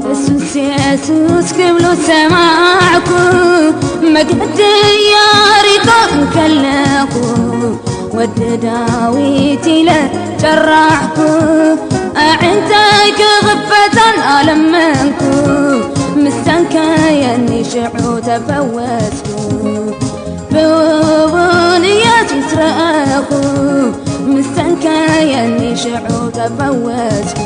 የሱስ የሱስ ክብሉ ሰማዕኩ፣ መገዲ ያሪኮ እንከለኹ፣ ወዲ ዳዊት ኢለ ጨራዕኩ፣ ኣዒንተይ ክኽፈታን ኣለመንኩ፣ ምስተንከየኒ ሽዑ ተፈወስኩ። ብቡን ኢየሱስ ረኣኹ፣ ምስተንከየኒ ሽዑ ተፈወስኩ።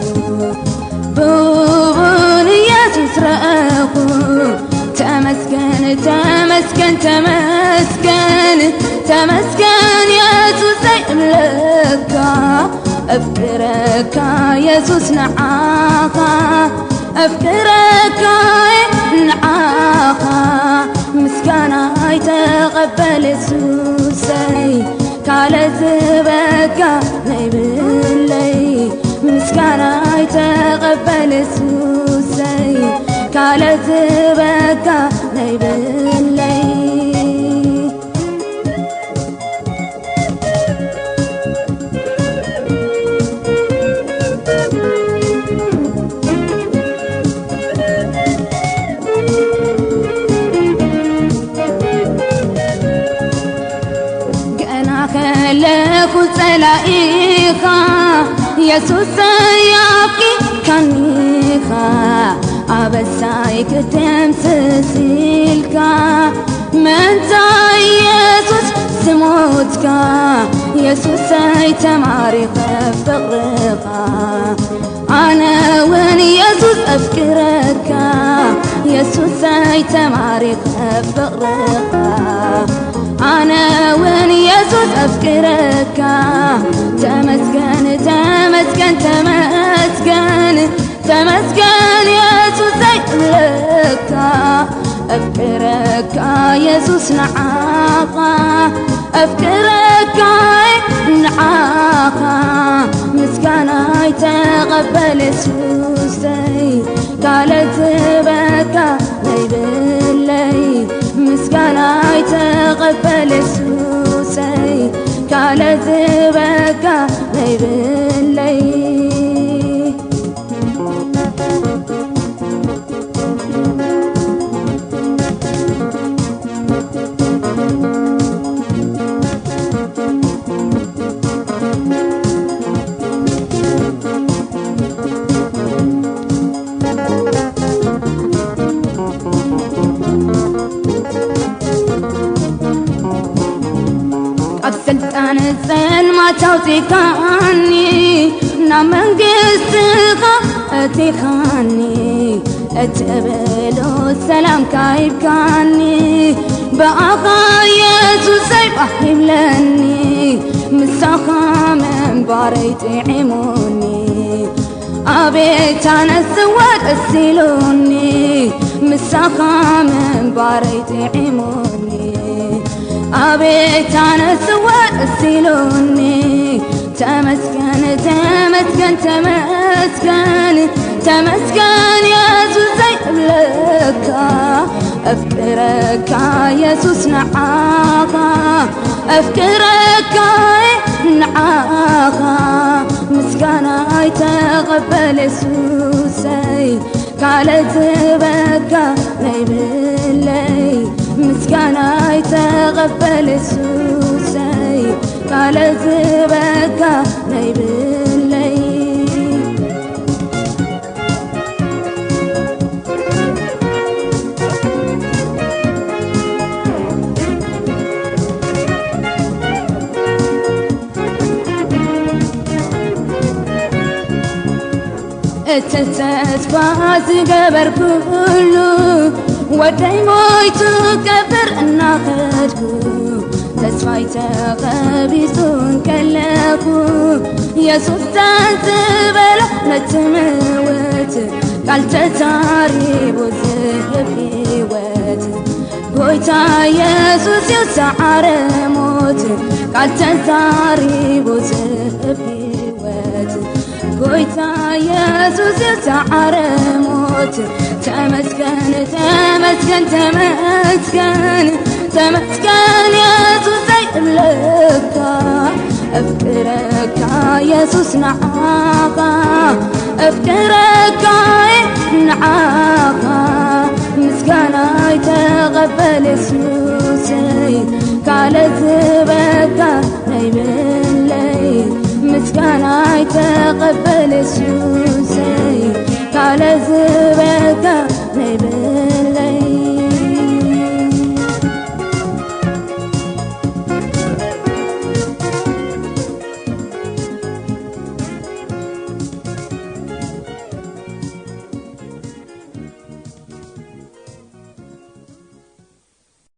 ብቡን ኢየሱስ ረኣኹ፣ ተመስገን፣ ተመስገን፣ ተመስገን፣ ተመስገን የሱሰይ እብለካ፣ እፍቅረካ የሱስ ንዓኻ፣ እፍቅረካ ንዓኻ፣ ምስጋናይ ተቐበል የሱሰይ፣ ካለ ዝበካ ነይብለይ፣ ምስጋናይ ተቐበል የሱሰይ፣ ካለ ዝበካ ነይብለይ። ገና ከለኹ ጸላኢኻ የሱሰይ ኣፍቂርካኒኻ፣ ኣበሳይ ክትደምስስ ኢልካ፣ ምእንታ ኢየሱስ ዝሞትካ፣ የሱሰይ ተማሪኸ ፍቕርኻ። ኣነ እውን የሱስ ኣፍቅረካ፣ የሱሰይ ተማሪኸ ፍቕርኻ። ኣነ እውን የሱስ ኣፍቅረካ፣ ተመስገን፣ ተመስገን፣ ተመስገን፣ ተመስገን የሱሰይ እብለካ፣ ኣፍቅረካ የሱስ ንዓኻ፣ ኣፍቅረካ ንዓኻ፣ ምስጋናይ ተቐበል የሱሰይ፣ ካለ ዝበካ ነይብለይ፣ ምስጋናይ ተቐበል የሱሰይ፣ ካለ ዝበካ ነይብለይ። ካብ ስልጣን ጸልማት ኣውጺእካኒ፣ ናብ መንግስትኻ ኣእቲኻኒ፣ እትብሎ ሰላምካ ሂብካኒ፣ ብኣኻ የሱሰይ ባህ ይብለኒ፣ ምሳኻ ምንባረይ ጥዒሙኒ። ኣቤት ኣነስ እወ ደስ ኢሉኒ፣ ምሳኻ ምንባረይ ጥዒሙኒ። ኣቤት ኣነስ እወ ደስ ኢሉኒ፣ ተመስገን፣ ተመስገን፣ ተመስገን፣ ተመስገን የሱሰይ እብለካ፣ ኣፍቅረካ የሱስ ንዓኻ፣ ኣፍቅረካ ንዓኻ፣ ምስጋናይ ተቐበል የሱሰይ፣ ካለ ዝበካ ነይብለይ፣ ምስጋናይ ተቐበል የሱሰይ፣ ካለ ዝበካ ነይብለይ። እቲ ተስፋ ዝገበርኩሉ ወደይ ሞይቱ ቀብር እናኸድኩ ተስፋይ ተቐቢጹ እንከለኹ፣ የሱስ ተንስ በሎ ነቲ ምውት፣ ቃል ተዛሪቡ ዝህብ ህይወት። ጎይታ የሱስ እዩ ሰዓረ ሞት፣ ቃል ተዛሪቡ ዝህብ ህይወት። ጎይታ የሱስ እዩ ሰዓረ ሞት። ተመስገን፣ ተመስገን፣ ተመስገን፣ ተመስገን የሱሰይ እብለካ። እፍቅረካ የሱስ ንዓኻ፣ እፍቅረካ ንዓኻ። ምስጋናይ ተቐበል የሱሰይ፣ ካለ ዝበካ ናይ ብለይ። ምስጋናይ ተቐበል የሱሰይ፣ ካለ ዝበካ ናይ ብለይ።